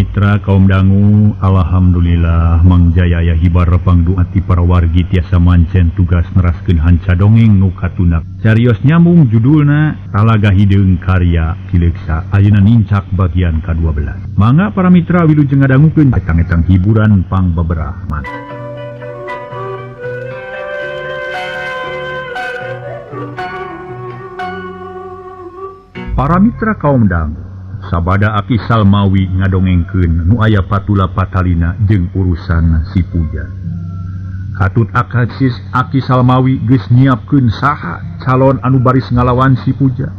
Mitra kaum dangu, alhamdulillah Mang Jaya aya hibar pangdu ati para wargi tiasa mancen tugas neraskeun hanca dongeng nu katunak. Carios nyambung judulna Talaga Hideung karya Ki Leuksa, ayeuna nincak bagian ka-12. Mangga para mitra wilujeng ngadangukeun etang-etang hiburan pangbeberah. Para mitra kaum dangu, sabada Aki Salmawi ngadongengkeun nu aya patula patalina jeung urusan si Puja. Katut akasis Aki Salmawi geus nyiapkeun saha calon anu baris ngalawan si Puja.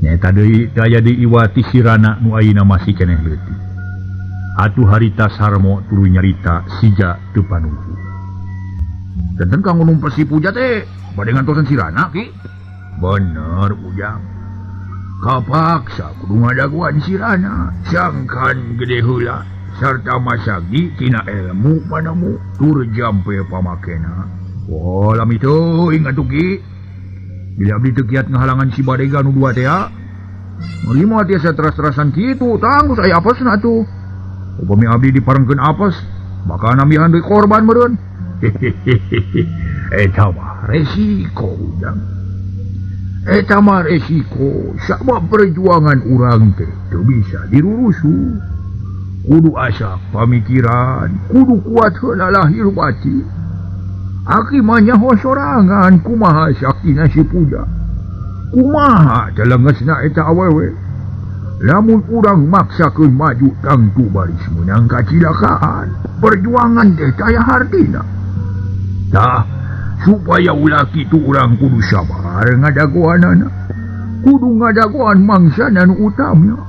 Nyaeta deui daya deui Iwati Sirana nu ayeuna masih keneh leutik. Atuh harita Sarmo tuluy nyarita sija teu panuju. Janten kang numpas si Puja teh bade ngantosan Sirana ki? Bener Ujang. Kapaksa kudu ngadaguan Sirana sangkan gede heula sarta masagi tina ilmu panemu tur jampe pamakena. Wah lami teuing atuh ki. Bila abdi teu kiat ngahalangan si Badega nu dua teh ya. Meuli tiasa teras-terasan kitu tanggus aya apesna atuh. Upami abdi diparengkeun apes bakal nambihan deui korban meureun. Eta mah resiko Ujang. Eta mah resiko sabab perjuangan urang teh teu bisa dirurusu. Kudu asak pamikiran, kudu kuat heula lahir batin. Aki mah nyaho sorangan kumaha saktina si Puja. Kumaha telengesna eta awewe. Lamun urang maksakeun maju tangtu baris meunang kacilakaan. Perjuangan teh taya hartina. Tah, supaya ulah kitu urang kudu sabar ngadagoanana. Kudu ngadagoan mangsa nu utama.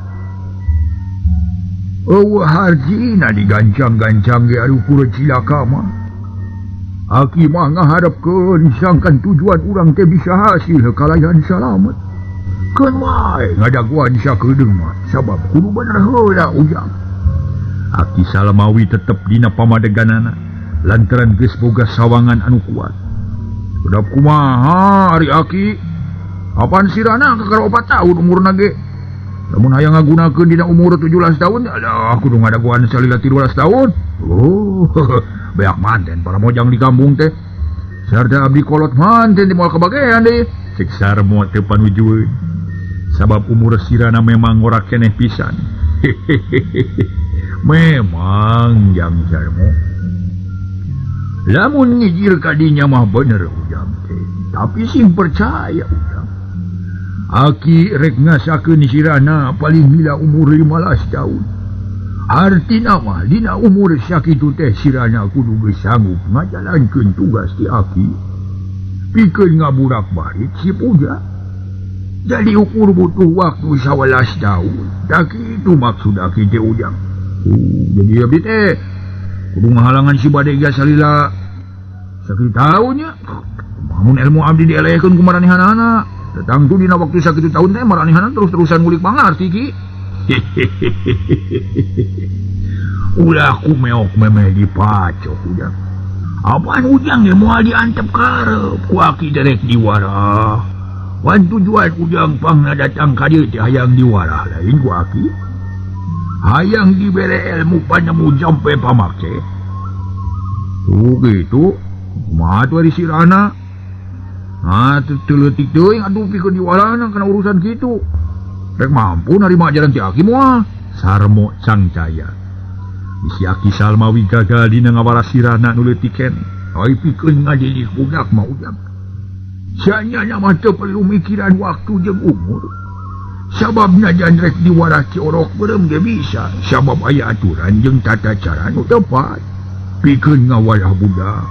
Eueuh harjina digancang-gancang ge aduh kudu cilaka mah. Aki mah ngaharepkeun sangkan tujuan urang teh bisa hasil kalayan salamet. Keun wae ngadagoan sakedeung mah sabab kudu bener heula Ujang. Aki Salmawi tetep dina pamadeganana lantaran geus boga sawangan anu kuat. Udah kumaha ari aki? Apaan Sirana kakara 4 tahun umurna ge. Lamun hayang ngagunakeun dina umur 17 tahun, alah kudu ngadagoan salila 13 tahun. Oh, beak manten para mojang di kampung teh. Sarta abdi kolot manten di moal kabagean deui. Cek Sarmo teu panujueun. Sabab umur Sirana memang ngora keneh pisan. Memang jang Sarmo. Lamun ngijir kadinya mah bener Ujang teh, tapi sing percaya Ujang. Aki rek ngasakeun Sirana paling lila umur 15 tahun. Artina mah dina umur sakitu teh Sirana kudu geus sanggup ngajalankeun tugas ti Aki. Pikeun ngaburak-barik si Puja. Jadi ukur butuh waktu 11 tahun. Tak kitu maksud Aki teh Ujang. Jadi abdi teh kudu ngahalangan si Badega salila sakitu tahunnya. Mun ilmu abdi dielehkeun ku maranehanana. Tangtu dina waktu sakitu tahun teh maranehanana terus-terusan ngulik pangarti ki. Ulah ku meok memeh dipacok Ujang. Apaan Ujang ge moal diantep karep ku aki derek diwarah. Wan tujuan Ujang pangna datang ka dieu teh hayang diwarah lain ku aki. Hayang dibere ilmu panemu jampe pamake. Oh gitu. Kumaha tuh ari Sirana? Ah, teu leutik teuing atuh pikeun diwarahna kana urusan kitu. Rek mampu narima ajaran ti Aki moal. Sarmo cangcaya. Bisi Aki Salmawi gagal dina ngawara Sirana nu leutik keneh. Ai pikeun ngadidik budak mah Ujang. Sanyana mah teu perlu mikiran waktu jeung umur. Sababna jan rek diwarah ki orok beureum ge bisa, sabab aya aturan jeung tata cara nu tepat. Pikeun ngawarah budak.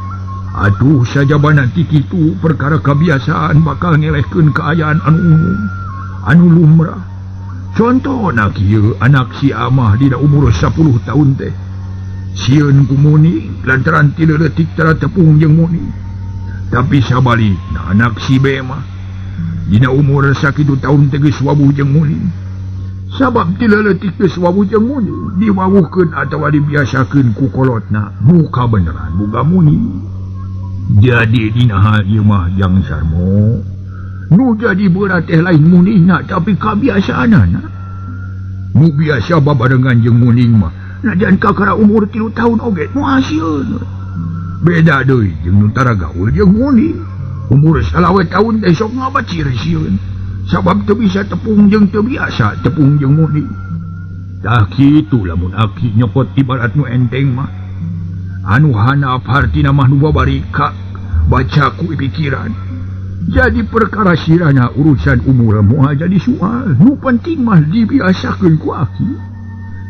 Aduh sajabana ti kitu perkara kebiasaan bakal ngelehkeun kaayaan anu umum, anu lumrah. Contona kieu anak si Amah dina umur 10 tahun teh. Sieun ku muni lantaran ti leutik tara tepung jeung muni. Tapi sabalikna anak si B mah dina umur sakitu tahun teh geus wabuh jeung muni. Sabab ti leutik geus wabuh jeung muni, diwawuhkeun atawa dibiasakeun ku kolotna muka beneran boga muni. Jadi dina hal ieu mah jang Sarmo nu jadi berat teh lain munihna tapi kabiasaanana. Nu biasa babarengan jeung muning mah Najan kakara umur 3 tahun oge moal sieun. Beda deui jeung nu tara gaul jeung muni. Umur 25 tahun teh sok ngabacir sieun. Sabab teu bisa tepung jeung teu biasa tepung jeung muni. Tah kitu lamun aki nyokot ibarat nu enteng mah. Anu hanap hartina mah nu babari ka baca ku pikiran. Jadi perkara sirana urusan umur moal jadi soal. Nu penting mah dibiasakeun ku aki.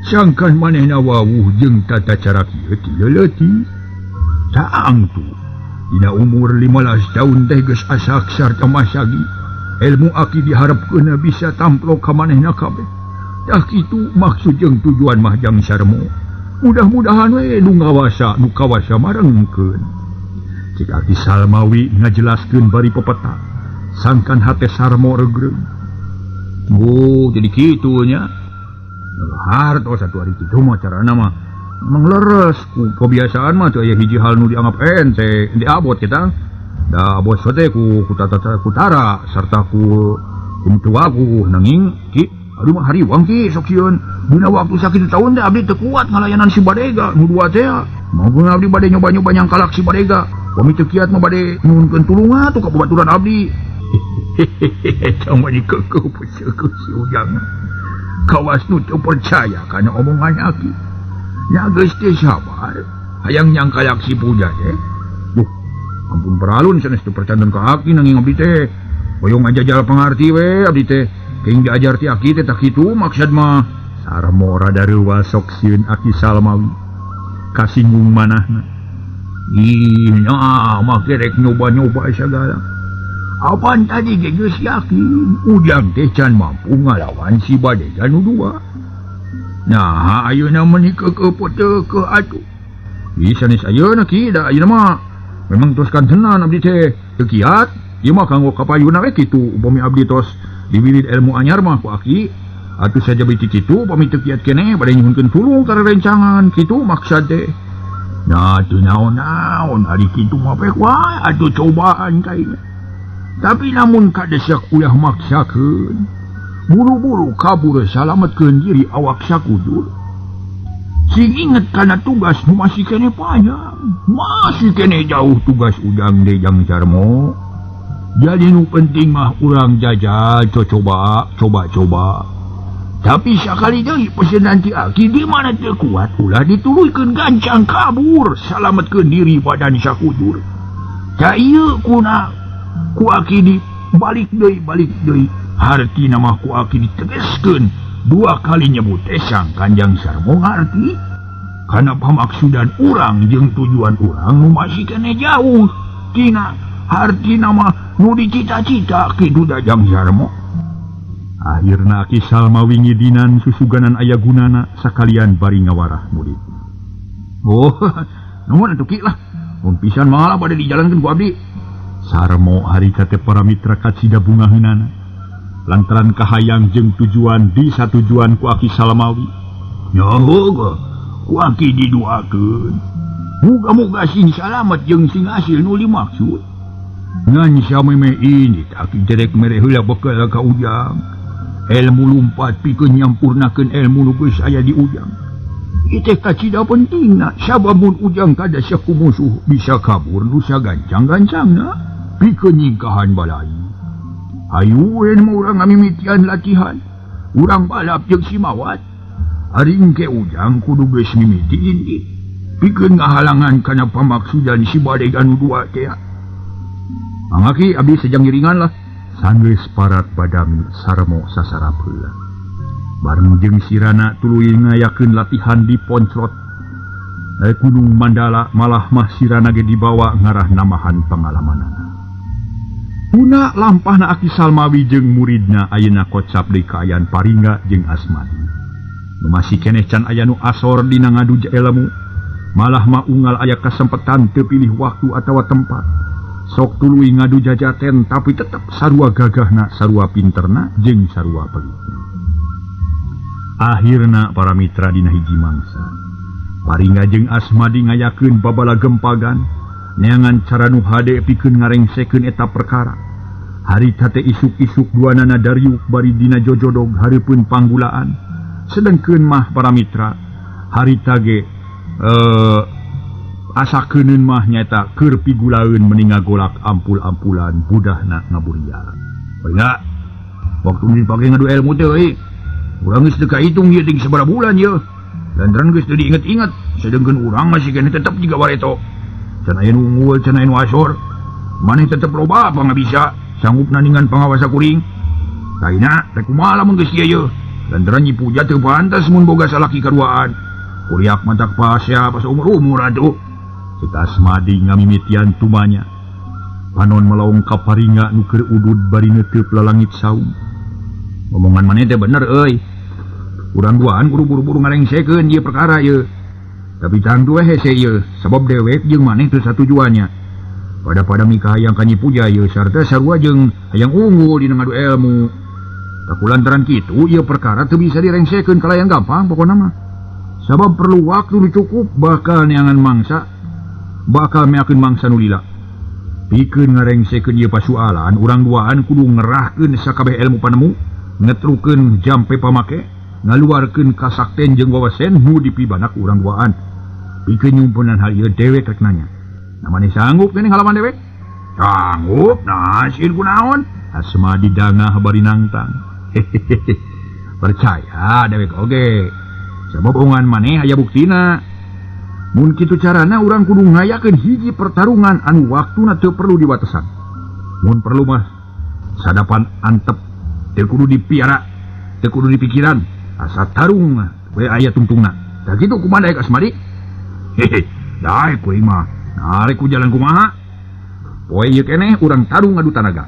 Sangkan manehna wawuh jeung tata cara kieu ti leutik. Saang tu dina umur 15 tahun teh geus asak sarta masagi. Ilmu aki diharapkeun bisa tamplok ka manehna kabeh. Tah kitu maksud jeung tujuan mah jang Sarmo. Mudah-mudahan we nu ngawasa nu kawasa marengkeun. Cik Aki Salmawi ngajelaskeun bari pepeta. Sangkan hate Sarmo regreg. Oh, jadi kitu nya. Hartos satu hari kitu mah carana mah. Emang leres ku kebiasaan mah teu aya hiji hal nu dianggap ente, diabot kita. Da abot teh ku tata ku tara sarta ku kumtuaku nanging ki aduh mah hariwang ki sok sieun. Dina waktu sakitu taun teh abdi teu kuat ngalayanan si Badega nu dua teh. Maupun abdi bade nyoba-nyoba nyangkalak si Badega. Pami teu kiat mah bade nyuhunkeun tulungan atuh ka babaturan abdi. Eta mah dikekeuh peuseukeuh si Ujang. Kawas nu teu percaya kana omongan aki. Nya geus teu sabar, hayang nyangkalak si Puja teh. Duh, ampun peralun sanes teu percanten ka aki nanging abdi teh. Hoyong ngajajal pangarti we abdi teh. Kenging diajar ti aki teh tah kitu maksud mah. Sarmo rada reuwas sok sieun Aki Salmawi. Kasinggung manahna. Ih, nah, mah kerek nyoba-nyoba segala. Apaan tadi ge geus yakin Ujang teh can mampu ngalawan si Badega nu dua. Nah, ayeuna meuni keukeuh teu atuh. Ih, sanes ayeuna ki da ayeuna mah memang tos kantenan abdi teh. Teu kiat, ieu mah kanggo kapayuna we kitu. Upami abdi tos diwirid ilmu anyar mah ku aki. Atuh saja beuti kitu upami teu kiat keneh bade nyuhunkeun tulung ka rerencangan kitu maksad teh. Nah, teu naon-naon ari kitu mah pek wae atuh cobaan kaina. Tapi lamun kadesek ulah maksakeun. Buru-buru kabur salametkeun diri awak sakujur. Sing inget kana tugas nu masih keneh panjang, masih keneh jauh tugas Ujang deui jang Sarmo. Jadi nu penting mah urang jajal cocoba, coba-coba. Tapi sakali deui pesenan ti aki di mana teu kuat ulah dituluykeun gancang kabur salametkeun diri badan sakujur. Ka ieu kuna ku aki di balik deui. Hartina mah ku aki ditegeskeun dua kali nyebut teh sangkan jang Sarmo ngarti. Kana pamaksudan urang jeung tujuan urang nu masih keneh jauh tina hartina mah nu dicita-cita kitu da jang Sarmo. Akhirna Aki Salmawi ngidinan susuganan aya gunana sakalian bari ngawarah murid. Oh, nuhun atuh ki lah. Mun pisan mah bade dijalankeun ku abdi. Sarmo harita teh para mitra kacida bungaheunana. Lantaran kahayang jeung tujuan di satujuan ku Aki Salmawi. Nyaho ku aki diduakeun. Muga-muga sing salamet jeung sing hasil nu dimaksud. Ngan sameme ini aki derek mere heula bekal ka Ujang. Ilmu lumpat pikeun nyampurnakeun ilmu nu geus aya di Ujang. Ieu teh kacida pentingna sabab mun Ujang kadasek ku musuh bisa kabur nu sagancang-gancangna pikeun nyingkahan balai. Hayu we mah urang ngamimitian latihan. Urang balap jeung si Mawat. Ari engke Ujang kudu geus mimiti indit pikeun ngahalangan kana pamaksudan si Badega nu dua teh. Mangaki abdi sejang ngiringan lah. Sanggeus parat badami Sarmo sasarap heula. Bareng jeung sirana tuluy ngayakeun latihan di Poncrot. Gunung Mandala malah mah sirana ge dibawa ngarah namahan pangalamanana. Tuna lampahna Aki Salmawi jeung muridna ayeuna kocap deui kaayaan Paringga jeung Asmadi. Nu masih keneh can aya nu asor dina ngadu ilmu, malah mah unggal aya kasempetan teu pilih waktu atawa tempat. Sok tuluy ngadu jajaten tapi tetep sarua gagahna, sarua pinterna jeung sarua pelitna. Akhirna para mitra dina hiji mangsa. Paringga jeung Asmadi ngayakeun babala gempagan, neangan cara nu hade pikeun ngarengsekeun eta perkara. Harita teh isuk-isuk duanana dariuk bari dina jojodog hareupeun panggulaan. Sedengkeun mah para mitra, Harita ge asa keuneun mah nyaeta keur pigulaeun meni ngagolak ampul-ampulan budahna ngaburial. Paringa waktu dipake ngadu ilmu teh euy. Urang geus teu kahitung ieu ting sabaraha bulan ieu. Lantaran geus teu diinget-inget, sedengkeun urang masih keneh tetep jiga bareto. Can aya nu unggul, can aya nu asor. Maneh tetep loba apa ngabisa sanggup nandingan pangawasa kuring. Taina rek kumaha lamun geus kieu yeuh. Lantaran Nyi Puja teu pantas mun boga salaki kaduaan. Kuriak matak pasya pas umur-umur atuh. Cek Asmadi ngamimitian tumanya. Panon melaung ka Paringa nu keur udud bari neuteup lalangit saung. Omongan maneh teh bener euy. Urang duaan kudu buru-buru ngarengsekeun ieu perkara ieu. Tapi tangtu we hese ieu, sabab dewek jeung maneh teu satujuannya. Pada-pada mikahayang ka Nyi Puja ieu sarta sarua jeung hayang unggul dina ngadu ilmu. Takulantaran kitu ieu perkara teu bisa direngsekeun kalayan gampang pokona mah. Sabab perlu waktu nu cukup bakal neangan mangsa, bakal meakeun mangsa nu lila. Pikeun ngarengsekeun ieu pasualan, urang duaan kudu ngerahkeun sakabeh ilmu panemu, ngetrukeun jampe pamake, ngaluarkeun kasakten jeung wawasen nu dipibanak urang duaan. Pikeun nyumpunan hal ieu dewek rek nanya. Nah maneh sanggup geuning halaman dewek? Sanggup, nah sieun kunaon? Asmadi dangah bari nangtang. Hehehe. Percaya dewek oge. Sabab omongan maneh aya buktina. Mun kitu carana urang kudu ngayakeun hiji pertarungan anu waktuna teu perlu diwatesan. Mun perlu mah sadapan antep teu kudu dipiara, teu kudu dipikiran, asa tarung we aya tungtungna. Tah kitu kumaha daek Asmadi? Hehe, daek kuring mah. Nah, rek ku jalan kumaha? Poe ieu keneh urang tarung ngadu tanaga.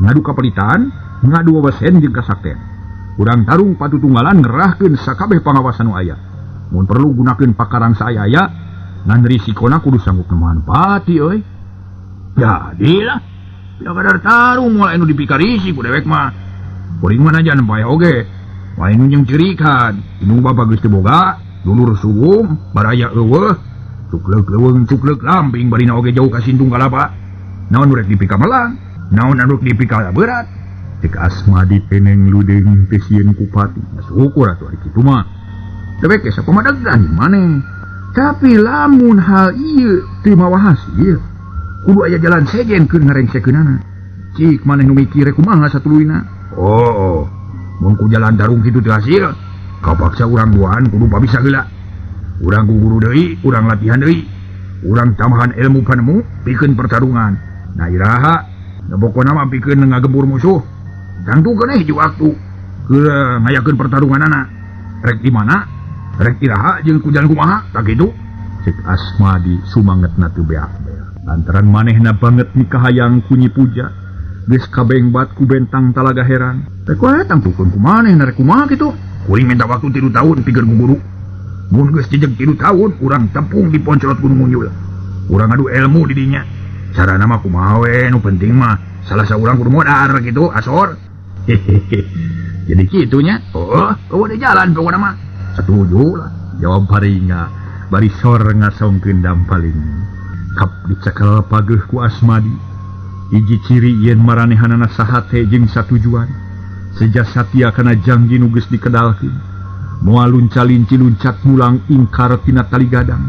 Ngadu kapelitan, ngadu wawasen jeung kasakten. Urang tarung patutunggalan ngerahkeun sakabeh pangawasan nu aya. Mun perlu gunakeun pakarang saaya-aya, ngan risikona kudu sanggup nemahan pati euy. Jadilah, bila kadar tarung moal anu dipikarisi ku dewek mah. Kuring mah najan paeh oge. Wae nu jeung cirikan, indung bapa geus teu boga, dulur suwung, baraya eueuh, cukleuk leuweung cukleuk lamping barina oge jauh ka sintung kalapa. Naon nu rek dipikamelang, naon anu rek dipikalaberat. Cek Asmadi teneng ludeung teu sieun ku pati. Syukur atuh ari kitu mah. Dewek ge sapamadegan jeung maneh. Tapi lamun hal ieu teu mawa hasil, kudu aya jalan sejen keur ngarengsekeunana. Cik maneh nu mikir kumaha satuluyna. Oh, mun ku jalan tarung kitu teu hasil, kapaksa urang duaan kudu pabisa heula. Urang ku guru deui, urang latihan deui. Urang tambahan ilmu panemu pikeun pertarungan. Nah iraha, da pokona mah pikeun ngagembur musuh. Tangtukeun hiji waktu keur ngayakeun pertarunganana. Rek di mana? Rek iraha jeung ku jalan kumaha? Tah kitu. Cek Asmadi sumangetna teu beak-beak. Lantaran manehna banget mikahayang ku Nyi Puja. Geus kabengbat ku bentang talaga herang. Rek wae tangtukeun ku manehna rek kumaha kitu? Kuring minta waktu 3 tahun pikeun ku guru. Mun geus jejeg 3 tahun urang tepung di poncolot Gunung Munyul. Urang ngadu ilmu di dinya. Carana mah kumaha we nu penting mah salah saurang kudu modar kitu asor. Hehehe. Jadi kitunya. Oh, eueuh di jalan pokona mah. Setuju lah. Jawab Paringa bari sor ngasongkeun dampaling. Kap dicekel pageuh ku Asmadi. Hiji ciri yen maranehanana sahate jeung satujuan. Seja satia kana janji nu geus dikedalkeun. Moal lunca-linci luncat mulang ingkar tina tali gadang.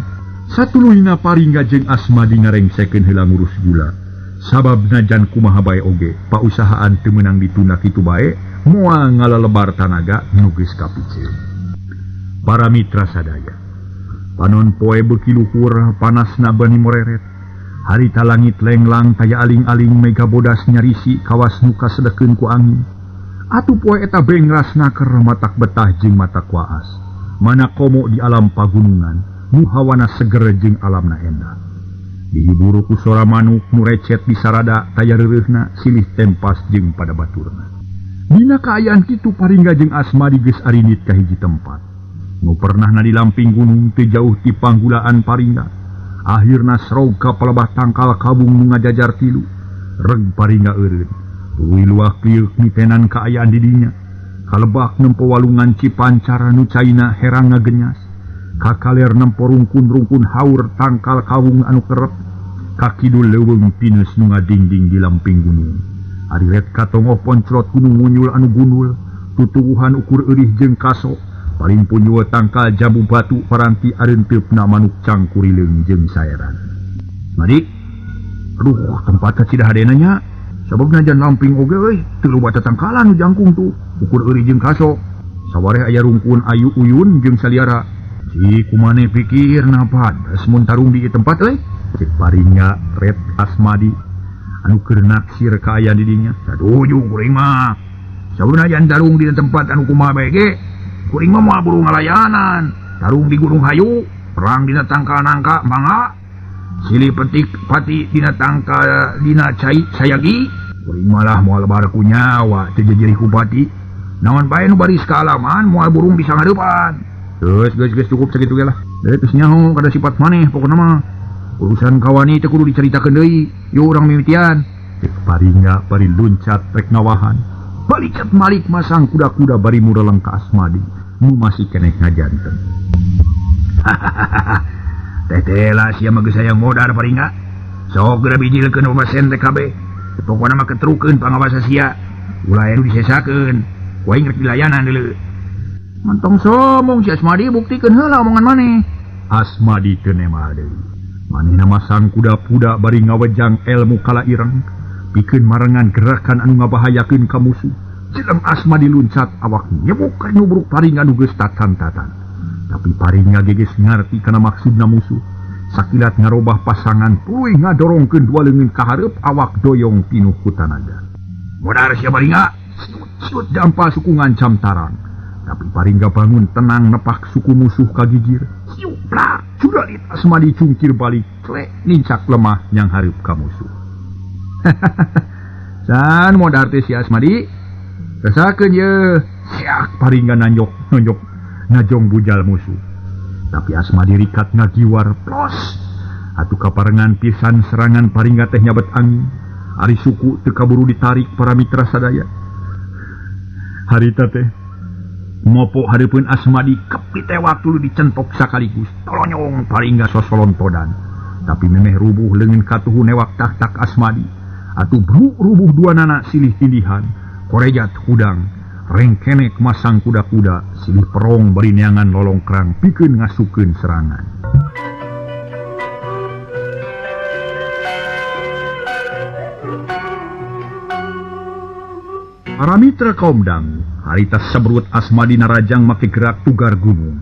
Satuluyna Paringa jeung Asmadi ngarengsekeun heula ngurus gula. Sabab najan kumaha bae oge, pausahaan teu meunang ditunda kitu bae, moal ngalalebar tanaga nu geus kapiceun. Para mitra sadaya, panon poe beuki luhur panasna bani moreret. Harita langit lenglang taya aling-aling mega bodas nyarisi kawas nu kasedekeun ku angin. Atuh poe eta bengras naker matak betah jeung matak waas. Mana komo di alam pagunungan, nu hawana seger jeung alamna endah. Dihibur ku sora manuk nu recet di sarada taya reureuhna silih tempas jeung pada baturna. Dina kaayaan kitu Paringga jeung Asmadi geus arinit ka hiji tempat. Nu pernahna di lamping gunung teu jauh ti panggulaan Paringga. Akhirna srog ka palebah tangkal kabung nu ngajajar tilu. Reg Paringga eureun. Tuluy luak liuk mitenan kaayaan di dinya. Kalebak nempo walungan Cipancar nu caina herang ngagenyas. Kakaler nempo rungkun-rungkun haur tangkal kawung anu kerep. Kakidul leuweung pinus nu ngadingding di lamping gunung. Ari ret katongoh ponclot gunung munyul anu gundul. Tutuwuhan ukur eurih jeung kaso. Paling punyua tangkal jambu batu paranti areunteupna manuk cangkurileung jeung saeran. Mari. Aduh, tempatna cida hadena nya. Sababna jan lamping oge euy, teu loba tatangkalan nu jangkung tuh. Ukur eury jeung kaso. Sawareh aya rungkun ayu uyun jeung saliara. Cik kumane pikirna padas mun tarung di tempat euy. Cek Paringga ret Asmadi anu keur naksir kaayaan di dinya. Saduju kuring mah. Sababna jan tarung di tempat anu kumaha bae ge, kuring mah moal buru ngalayanan. Tarung di Gunung Hayu, perang dina tangkal nangka mangga. Silih petik pati dina tangkal dina cai sayagi. Kuring malah moal lebar ku nyawa teu jejeri ku pati. Naon bae nu baris kaalaman moal burung bisa ngadeupan. Geus geus geus cukup sakitu ge lah. Deui geus nyaho kada sifat maneh pokona mah. Urusan kawani teu kudu dicaritakeun deui. Yuk urang mimitian. Cek Paringga bari luncat rek ngawahan. Balikat malik masang kuda-kuda bari mureleng ka Asmadi nu masih keneh ngajanten. Hahaha. Teh teh lah sia mah geus hayang modar Paringga. Sok geura bijilkeun wawasen teh kabeh. Pokona mah ketrukeun pangawasa sia. Ulah anu disesakeun. Ku aing rek dilayanan deuleu. Mantong somong si Asmadi buktikeun heula omongan maneh. Asmadi teu nemal deui. Manehna masang kuda-kuda bari ngawejang elmu kala ireng. Pikeun marengan gerakan anu ngabahayakeun ka musuh. Jeleng Asmadi luncat awak nyebuk ka nyubruk Paringga nu geus tatan-tatan. Tapi Paringga geus ngarti kana maksudna musuh. Sakilat ngarobah pasangan tuluy ngadorongkeun dua leungeun ka hareup awak doyong pinuh ku tanaga. Modar sia Paringga, siut-siut dampal suku ngancam tarang. Tapi Paringga bangun tenang nepak suku musuh kagigir. Siuk plak, sudalit Asmadi cungkir balik, klek nincak lemah yang hareup ka musuh. San modar teh si Asmadi. Rasakeun ye, siak Paringga nanyok nonyok najong bujal musuh. Tapi Asmadi rikat ngagiwar plos. Atuh kaparengan pisan serangan Paringga teh nyabet angin. Ari suku teu kaburu ditarik para mitra sadaya. Harita teh mopo hareupeun Asmadi kep ditewak tuluy dicentok sakaligus. Tolonyong Paringga sosolontodan. Tapi memeh rubuh leungeun katuhu newak tak-tak Asmadi. Atuh bru rubuh dua nana silih tindihan. Korejat hudang rengkenek masang kuda-kuda silih perong bari neangan lolongkrang pikeun ngasukeun serangan. Para mitra kaum dangu, harita sebrut Asmadi narajang make gerak tugar gunung.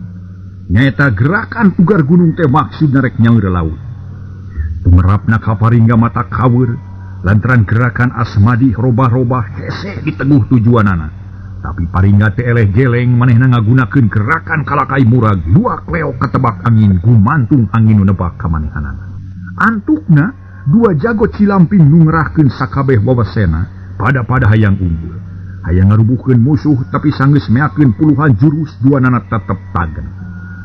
Nyaeta gerakan tugar gunung teh maksudna rek nyaeur laut. Tumerapna ka Paringga mata kaweur lantaran gerakan Asmadi robah-robah hese diteguh tujuanana. Tapi Paringga teh eleh geleng manehna ngagunakeun gerakan kalakai murag luak leok katebak angin gumantung angin nu nebak ka manehanana. Antukna dua jago cilamping nu ngerahkeun sakabeh wawasena pada-pada hayang unggul. Hayang ngarubuhkeun musuh tapi sanggeus meakeun puluhan jurus dua nana tetep tagen.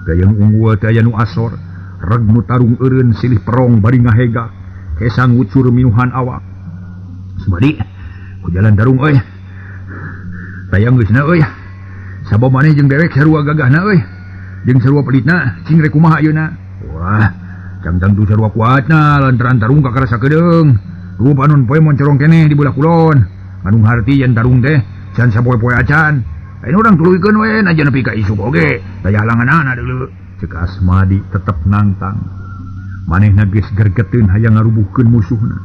Gayeng unggul teh aya nu asor, reg nu tarung eureun silih perong bari ngahega, kesang ngucur minuhan awak. Sumadi, ku jalan darung euy. Tayang geusna euy. Sabab maneh jeung dewek sarua gagahna euy. Jeung sarua pelitna, cing rek kumaha ayeuna. Wah, cangcang tu sarua kuatna lantaran tarung ka karasa kedeung. Rupa nun poe moncorong keneh di belah kulon. Anu harti yen tarung teh can sapoe-poe acan. Ayeuna urang tuluykeun we najan nepi ka isuk oge. Daya halanganana deuleu. Ceuk Asmadi tetep nangtang. Manehna geus gergeteun hayang ngarubuhkeun musuhna.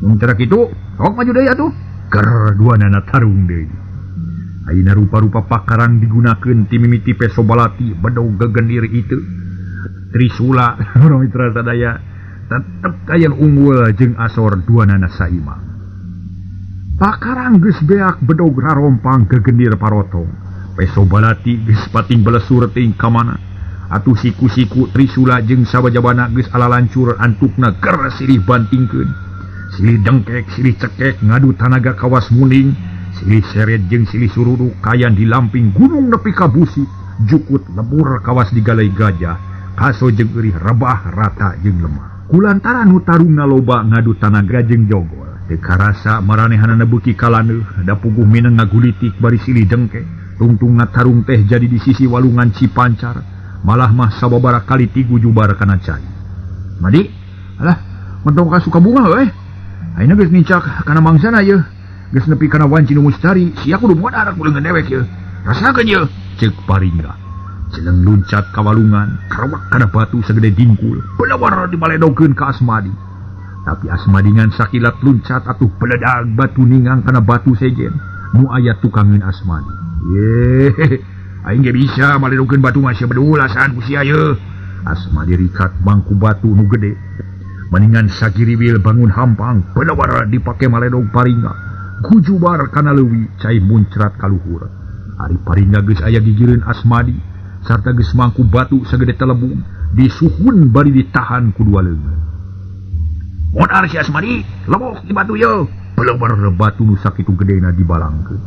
Mun cara kitu, sok maju deui atuh. Ger duanana tarung deui. Ayeuna rupa-rupa pakarang digunakeun ti mimiti peso balati bedog gegendir itu. Trisula mitra sadaya tetep aya unggul jeung asor duanana saimang. Pakarang geus beak bedog rarompang gegendir parotong. Peso balati geus pating belesur ting ka mana. Atuh siku-siku Trisula jeung sabajabana geus alalancur antukna ger silih bantingkeun. Silih dengkek, silih cekek ngadu tanaga kawas muning. Silih seret jeung silih sururuk kayan di lamping gunung nepi ka busi. Jukut lebur kawas digalai gajah. Kaso jeung eurih rebah rata jeung lemah. Kulantaran nu tarungna loba ngadu tanaga jeung jogol. Teu karasa maranehanana beuki kalaneuh, da puguh mineng ngagulitik bari silih dengkek. Tungtungna tarung teh jadi di sisi walungan Cipancar. Malah mah sababaraha kali tigu jubar kana cai. Madi, alah, mentong ka Sukabunga euy. Ayeuna geus nincak kana mangsana yeuh. Geus nepi kana wanci nu mustari, sia kudu modar ku leungeun dewek yeuh. Rasakeun yeuh, ceuk Paringga. Jeleng luncat ka walungan, karewek kana batu sagede dingkul. Belawar dibaledogeun ka Asmadi. Tapi Asmadi ngan sakilat luncat atuh beledag batu ningang kana batu sejen nu aya tukangeun Asmadi. Ye, aing ge bisa maledogeun batu mah sia bedulasan ku sia ye. Asmadi rikat bangku batu nu gede. Maningan sagiriwil bangun hampang, belawar dipake maledog paringa. Gujubar kana leuwi cai muncrat ka luhur. Ari paringa geus aya gigireun Asmadi sarta geus mangku batu sagede telebung disuhun bari ditahan ku dua leungeun. Modar si Asmadi, lebok di batu ye. Belawar batu nu sakitu gedena dibalangkeun.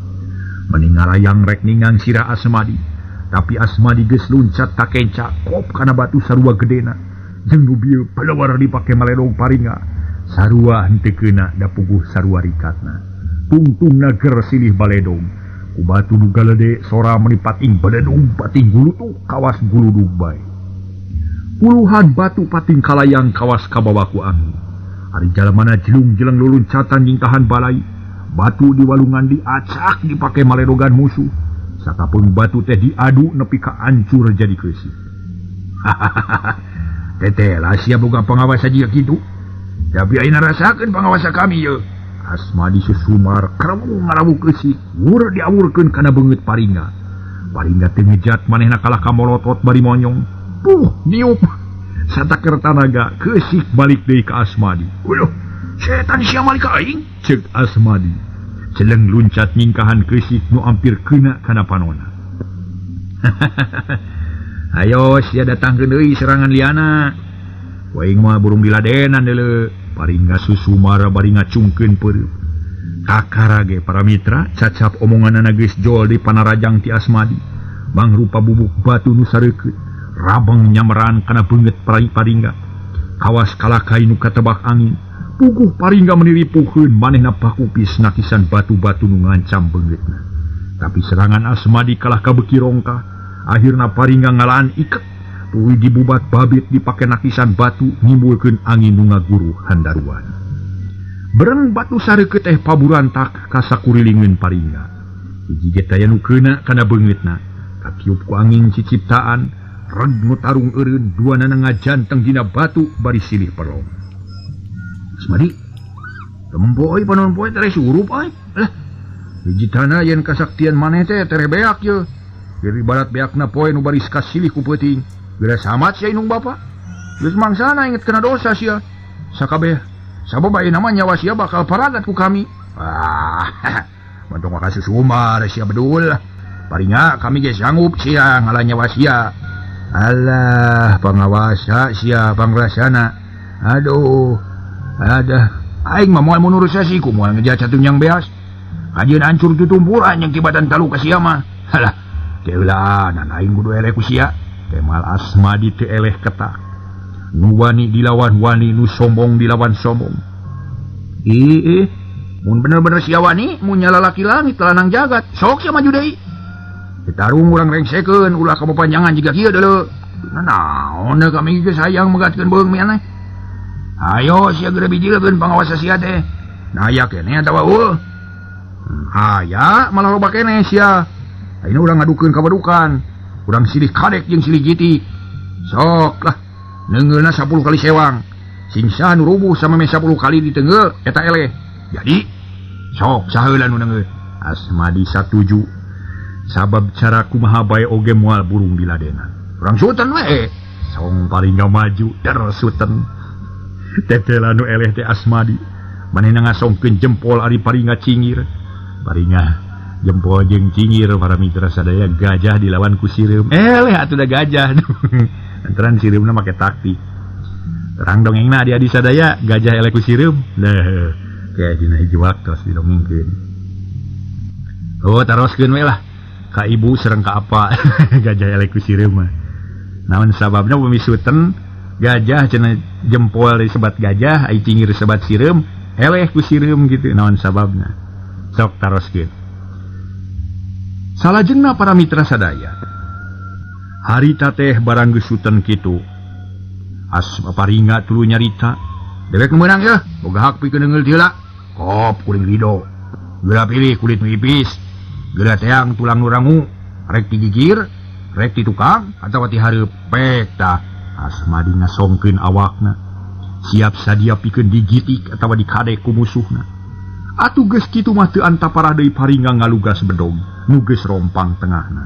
Meni ngarayang rek ningang sirah Asmadi, tapi Asmadi geus luncat takenca kop kana batu sarua gedena. Jeung nu bieu belawar dipake maledog paringa. Sarua henteu keuna da puguh sarua rikatna. Tungtungna ger silih baledog. Ku batu nu galede sora meuni pating beledug pating gulutuk kawas guludug bae. Puluhan batu pating kalayang kawas kabawa ku angin. Ari jalamana jelung-jeleng luluncatan nyingkahan balai. Batu di walungan diacak dipake maledogan musuh. Sakapeung batu teh diadu nepi ka ancur jadi keusik. Hahaha. Teteh lah sia boga pangawasa jiga kitu. Tapi ayeuna rasakeun pangawasa kami ye. Asmadi susumar karawung ngarawuk keusik, wur diawurkeun kana beungeut paringa. Paringa teu ngejat manehna kalah ka molotot bari monyong. Puh, niup. Sataker tanaga keusik balik deui ka Asmadi. Uluh, setan sia malik ka aing, ceuk Asmadi. Celeng luncat nyingkahan keusik nu ampir keuna kana panona. Ayo sia datangkeun deui serangan liana. Waing mah burung diladenan deuleu. Paringa susumar bari ngacungkeun peureup. Kakara ge para mitra cacap omonganana geus jol di panarajang ti Asmadi. Mangrupa bubuk batu nu sareukeut. Rabeng nyameran kana beungeut paringa. Kawas kalakai nu katebak angin. Puguh paringa meuni ripuheun manehna pakupis nakisan batu-batu nu ngancam beungeutna. Tapi serangan Asmadi kalah kabeuki rongkah. Akhirna paringa ngalaan iket. Tuluy dibubat babit dipake nakisan batu nimbulkeun angin nu ngaguru handaruan. Bereng batu sareukeut teh paburantak ka sakurilingeun paringa. Hiji ge taya nu keuna kana beungeutna. Katiup ku angin ciciptaan, reg nu tarung eureun duanana ngajanteng dina batu bari silih pelong. Asmadi, tempo euy panon poe tere surup euy. Lah, hiji tanah yen kasaktian maneh teh tere beak ye. Diri barat beakna poe nu baris kasilih ku peuting. Geura samat sia indung bapa. Geus mangsana inget kena dosa sia. Sakabeh sabab ayeuna mah nyawa sia bakal paragat ku kami. Ah, mantong mah kasusumar sia bedul. Paringa kami ge sanggup sia ngalah nyawa sia. Alah, pangawasa sia pangrasana. Aduh, ada aing mah moal mundur sasi ku moal ngejat satunyang beas. Kajeun ancur tutumpuran jeung tibatan talu ka sia mah. Halah, keulaan aing kudu eleh ku sia. Kemal Asmadi teu eleh ketak. Nu wani dilawan wani, nu sombong dilawan sombong. Ih, mun bener-bener sia wani, mun nyala laki langit lanang jagat, sok sia maju deui. Ditarung urang rengsekeun ulah kapapanjangan jiga kieu deuleu. Naon da kami geus hayang megatkeun beung mi aneh. Ayo sia geura bijilkeun pangawasa sia teh. Nah aya keneh atawa eueuh. Aya malah loba keneh sia. Ayeuna urang ngadukeun kabadukan. Urang silih kadek jeung silih jiti. Sok lah neungeulna 10 kali sewang. Sing saha nu rubuh samemeh 10 kali ditengeul eta eleh. Jadi sok saheula nu neungeul. Asmadi satuju. Sabab cara kumaha bae oge moal burung diladenan. Urang suten we. Song paringa maju der suten. Tetela nu eleh teh Asmadi. Manehna ngasongkeun jempol ari paringa cingir. Paringa jempol jeung cingir para mitra sadaya gajah dilawan ku sireum. Eleh atuh da gajah. Lantaran sireumna make taktik. Terang dongengna adi-adi sadaya gajah eleh ku sireum. Leuh, kayak dina hiji waktos didongengkeun. Oh, taroskeun we lah. Ka ibu sareng ka apa gajah eleh ku sireum mah. Naon sababna upami suten gajah cenah jempol disebat gajah, ai cingir disebat sireum, eleh ku sireum gitu. Naon sababna? Sok taroskeun. Salajengna para mitra sadaya. Harita teh barang geus suten kitu. Asma paringa tuluy nyarita. Dewek nu meunang yeuh, boga hak pikeun neungeul ti heula. Kop kuring rido. Geura pilih kulit nu ipis. Geura teang tulang nu rangu, rek digigir, Rek ti tukang atawa ti hareup pek tah. Asmadi ngasongkeun awakna. Siap sadia pikeun digitik atawa dikadek ku musuhna. Atuh geus kitu mah teu antaparah deui Paringga ngalugas bedog nu geus rompang tengahna.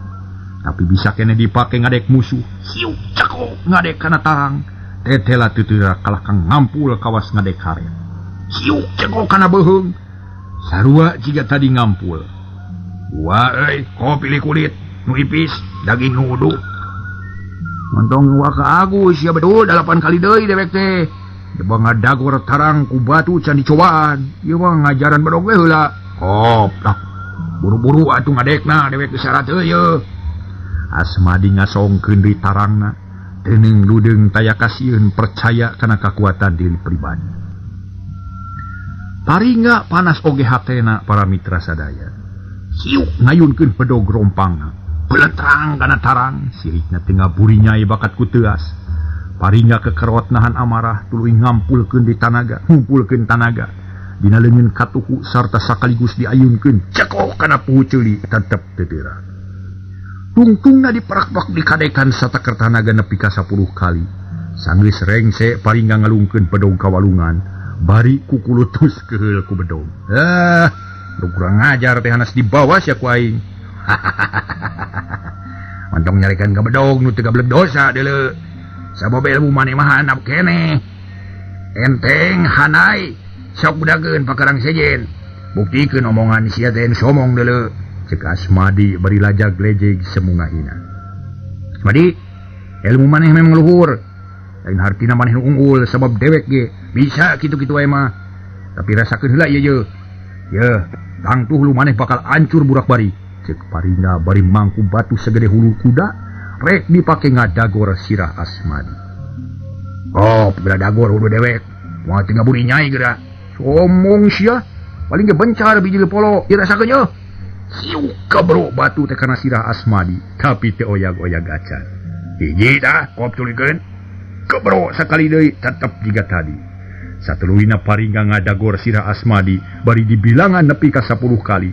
Tapi bisa keneh dipake ngadek musuh. Siuk cekok ngadek kana tarang. Tetela teu teurak kalah kang ngampul kawas ngadek karet. Siuk cekok kana beuheung. Sarua jiga tadi ngampul. Wah euy, ko pilih kulit nu ipis, daging nu uduh. Montong wa ka Agus ya bedul 8 kali deui dewek teh. Coba ngadagor tarang ku batu can dicobaan. Ieu mah ngajaran bedog we heula. Kop lah. Buru-buru atuh ngadekna dewek geus syarat heuh yeuh. Asmadi ngasongkeun deui tarangna. Teuneung ludeung taya kasieun percaya kana kakuatan diri pribadi. Paringga panas oge hatena para mitra sadaya. Siuk ngayunkeun bedog rompangna. Beletrang kana tarang, sirikna teu ngaburinyai bakat ku teuas. Paringga kekerot nahan amarah tuluy ngampulkeun di tanaga, ngumpulkeun tanaga. Dina leungeun katuhu sarta sakaligus diayunkeun cekok kana puhu ceuli tetep teu teurak. Tungtungna diperak-perak dikadekan sataker tanaga nepi ka 10 kali. Sanggeus rengse Paringga ngalungkeun bedog ka walungan, bari kukulutus keheul ku bedog. Nu kurang ngajar teh hanas dibawa sia ku aing. Mantong nyarikan ka bedog nu teu gablek dosa deuleu. Sabab ilmu maneh mah handap keneh. Enteng hanai sok budakeun pakarang sejen. Buktikeun omongan sia teh somong deuleu. Cek Asmadi bari lajag lejeg semungahina. Asmadi, ilmu maneh memang luhur. Lain hartina maneh nu unggul sabab dewek ge bisa kitu-kitu wae mah. Tapi rasakeun heula ieu ye. Yeuh, tangtuh lu maneh bakal hancur burak bari. Cek Paringga bari mangku batu segede hulu kuda rek dipake ngadagor sirah Asmadi. Oh, geura dagor hulu dewek. Moal teu ngaburi nyai geura. Somong sia, paling ge bencar biji polo, dirasakeun yeuh. Siuk kabro batu teh kana sirah Asmadi, tapi teu oyag-oyag acan. Hiji tah, kop tulikeun. Kebro sakali deui tetep jiga tadi. Satuluyna Paringga ngadagor sirah Asmadi bari dibilangan nepi ka 10 kali.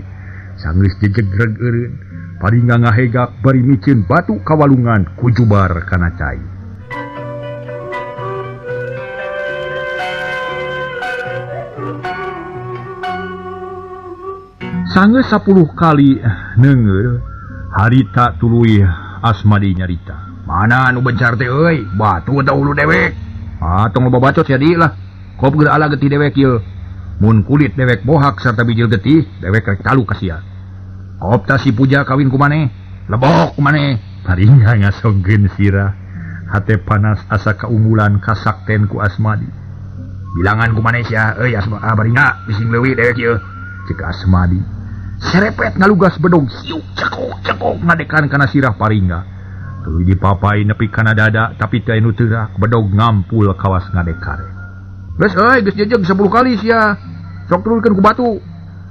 Sanggeus jejegreg eureun, Paringga ngahegak bari miceun batu ka walungan kujubar kana cai. Sanggeus 10 kali neungeur, harita tuluy Asmadi nyarita. Mana nu bencar teh euy? Batu atau hulu dewek? Ah, tong loba bacot sia di lah. Kop geura ala getih dewek ieu. Mun kulit dewek bohak sarta bijil getih, dewek rek talu ka sia. Kop ta si Puja kawin ku maneh, lebok ku maneh. Paringga ngasongkeun sirah. Hate panas asa kaunggulan kasakten ku Asmadi. Bilangan ku maneh sia, euy Asma, Paringga bising leuwih dewek ieu. Cek Asmadi. Serepet ngalugas bedog siuk cekok cekok ngadekan kana sirah Paringga. Tuluy dipapai nepi kana dada tapi teu anu teurak bedog ngampul kawas ngadekare. Geus euy geus jejeg 10 kali sia. Sok turunkeun ku batu.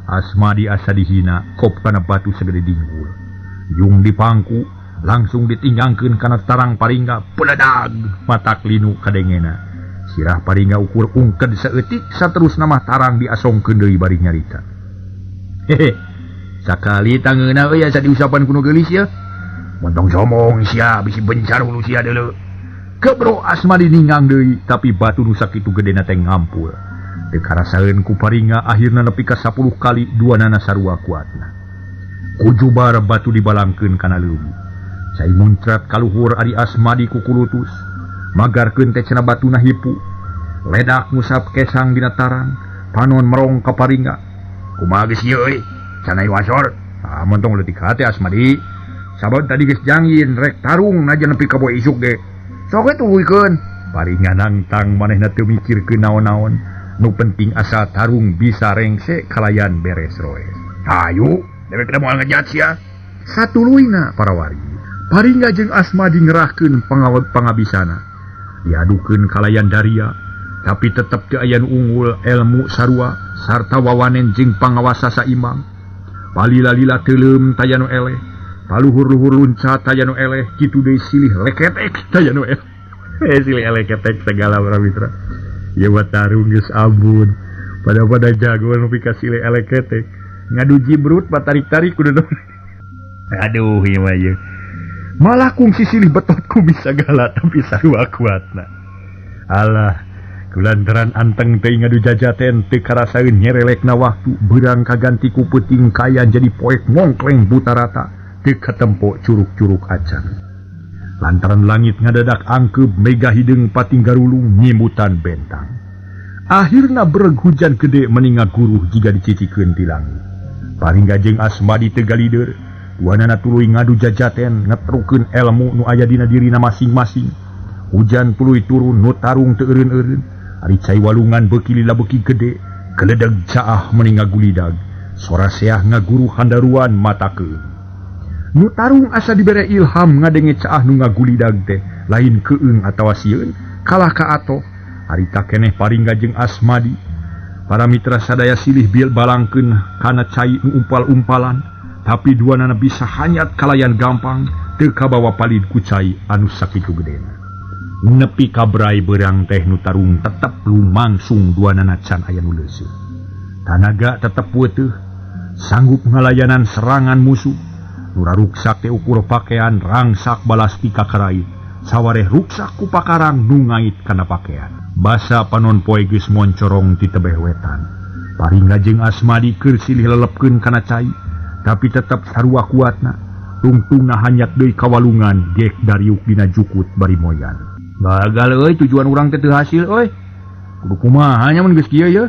Asmadi asa dihina kop kana batu segede dinggul. Yung dipangku langsung ditinggangkeun kana tarang Paringga peledag matak linu kadengena. Sirah Paringga ukur ungked saeutik saterusna mah tarang diasongkeun deui bari nyarita. Hehe. Sakali tangeuna euy asa diusapan ku nu geulis ye. Montong somong sia bisi bencar hulu sia deuleu. Kebro Asmadi ninggang deui tapi batu nu sakitu gedena teh ngampul. Teu karasaeun ku Paringga akhirna nepi ka 10 kali duanana sarua kuatna. Kujubar batu dibalangkeun kana leuwi. Cai muncrat kaluhur ari Asmadi kukulutus. Magarkeun teh cenah batuna hipu. Ledak ngusap kesang dina tarang, panon merong ka Paringga. Kumaha geus ieu euy? Canai wasor. Ah montong leutik hate Asmadi. Sabab tadi geus jangin rek tarung najan nepi ka boe isuk ge. Sok we tuluikeun. Paringga nangtang manehna teu mikirkeun naon-naon. Nu penting asa tarung bisa rengse kalayan beres roe. Hayu, dewek teh moal ngejat sia. Satuluyna para wargi. Paringga jeung Asmadi ngerahkeun pangabisana. Diadukeun kalayan daria, tapi tetep teu aya nu unggul elmu sarua sarta wawanen jeung pangawasa saimbang. Palila-lila teuleum taya nu eleh. Paluhur-luhur luncat taya nu eleh, kitu deui silih leketek taya nu eleh. Silih leketek segala para mitra. Ieu mah tarung geus ambun. Pada-pada jago nepi ka silih leketek. Ngadu jibrut mah tarik-tarik kudu. Aduh ieu mah ieu. Malah kungsi silih betot kumis sagala tapi sarua kuatna. Alah, kulantaran anteng teuing ngadu jajaten teu karasaeun nyerelekna waktu beurang kaganti ku peuting kaya jadi poek mongkleng buta rata teu katempo curug-curug acan. Lantaran langit ngadadak angkeup mega hideung pating garulung nyimutan bentang. Akhirna bereg hujan gede meninga guruh jiga dicicikeun ti langit. Paringga jeung Asmadi teu galider, duanana tuluy ngadu jajaten ngetrukeun elmu nu aya dina dirina masing-masing. Hujan tuluy turun nu tarung teu eureun-eureun. Ari cai walungan beuki lila beuki gede, geledeg caah meninga gulidag. Sora seah ngaguru handaruan mata keung. Nu tarung asa dibere ilham ngadenge caah nu ngagulidag teh lain keung atawa sieun kalah ka atoh. Harita keneh Paringga jeung Asmadi. Para mitra sadaya silih bil balangkeun kana cai nu umpal-umpalan, tapi duanana bisa hanyat kalayan gampang teu kabawa palid ku cai anu sakitu gedena. Nepi ka brai beurang teh nu tarung tetep lumangsung duanana can aya nu leuseuh. Tanaga tetep weuteuh, sanggup ngalayanan serangan musuh. Nura ruksak teh ukur pakaian rangsak balas ti kakarait, sawareh ruksak ku pakarang nu ngait kana pakaian. Basa panon poe geus moncorong ti tebeh wetan. Paringga jeung Asmadi keur silih lelepkeun kana cai, tapi tetep sarua kuatna. Tungtungna hanyat deui ka walungan gek dariuk dina jukut bari moyan. Gagal euy tujuan urang teh teu hasil euy. Kudu kumaha nya mun geus kieu ye?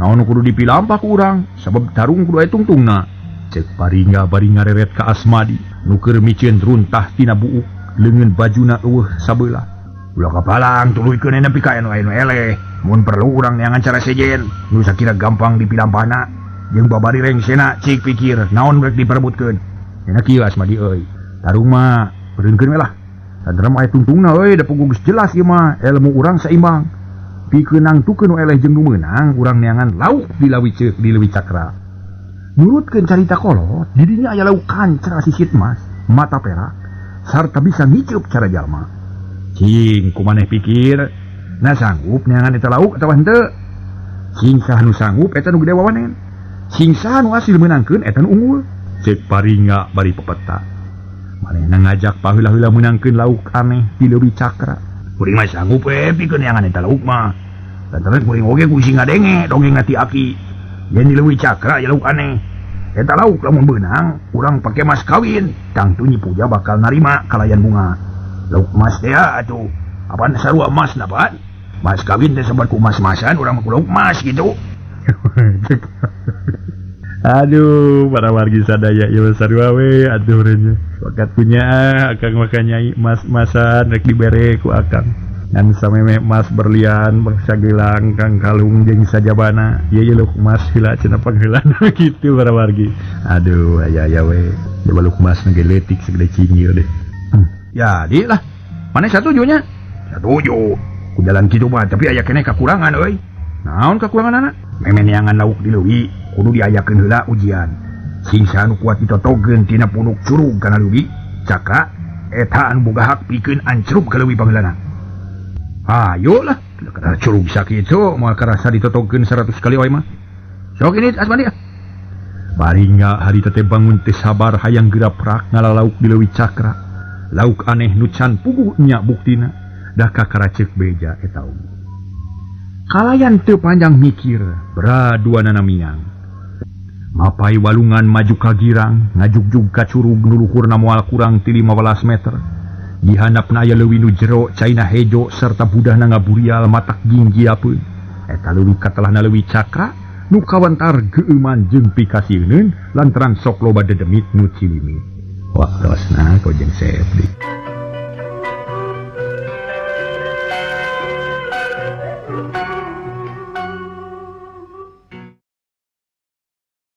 Naon nu kudu dipilampah ku urang, sabab tarung kudu aya tungtungna. Cek Paringga bari ngareret ka Asmadi nu keur miceun runtah tina buuk leungeun bajuna eueuh sabelah. Ulah kapalang tuluykeun nepi ka anu aya nu eleh. Mun perlu urang neangan cara sejen nu sakira gampang dipilampahna jeung babari rengsena cik pikir naon rek diperebutkeun. Nya kieu Asmadi euy. Tarung mah beureunkeun we lah. Sadram aya tungtungna euy da puguh geus jelas ieu mah ilmu urang saimbang. Pikeun nangtukeun nu eleh jeung nu meunang urang neangan lauk di lawi ceuk di leuwi cakra. Nurutkeun carita kolot, didinya aya lauk kancra sisit mas, mata perak, sarta bisa ngiceup cara jalma. Cing kumaneh pikir, na sanggup neangan eta lauk atawa henteu? Cing saha nu sanggup eta nu gede wawanen. Cing saha nu asil meunangkeun eta nu unggul. Ceuk Paringga bari pepeta. Manehna ngajak paheula-heula meunangkeun lauk aneh ti leuwi cakra. Kuring mah sanggup we pikeun neangan eta lauk mah. Lantaran kuring oge kusi ngadenge dongeng ti aki. Yen di leuwi cakra aya lauk aneh. Eta lauk lamun beunang, urang pake mas kawin, tangtu Nyi Puja bakal narima kalayan bunga. Lauk emas teh atuh. Apaan sarua emas na pan? Mas kawin teh sabar ku emas-emasan, urang mah ku lauk emas gitu. Aduh, para wargi sadaya ieu sarua we atuh urangnya. Wakat punya akang maka nyai emas-emasan rek dibere ku akang. Ngan sameme emas berlian bangsa gelang kang kalung jeung sajabana ieu ye lauk emas heula cenah pangheulana kitu para wargi. Aduh aya aya we. Coba lauk emas nu leutik sagede cingil deh. Jadi lah. Maneh satuju nya? Satuju. Ku jalan kitu mah tapi aya keneh kakurangan euy. Naon kakuranganana? Meme neangan lauk di leuwi kudu diayakeun heula ujian. Sing saha nu kuat ditotogeun tina punuk curug kana leuwi, cakra eta anu boga hak pikeun ancrub ka leuwi pangheulana. Ayo lah, kada curug sakitu moal karasa ditotogeun 100 kali wae mah. Sok ini Asmadi. Paringga harita teh bangun teu sabar hayang geura prak ngalalauk di leuwi cakra. Lauk aneh nu can puguh nya buktina da kakara ceuk beja eta oge. Kalayan teu panjang mikir, bra duanana miang. Mapai walungan maju ka girang, ngajugjug ka curug nu luhurna moal kurang ti 15 meter. Di handapna aya leuwi nu jero, caina hejo serta budahna ngaburial matak ginggiapeun. Eta leuwi katelahna leuwi cakra nu kawentar geueuman jeung pikasieuneun lantaran sok loba dedemit nu cilimit. Waktosna kau jeung Sepdi.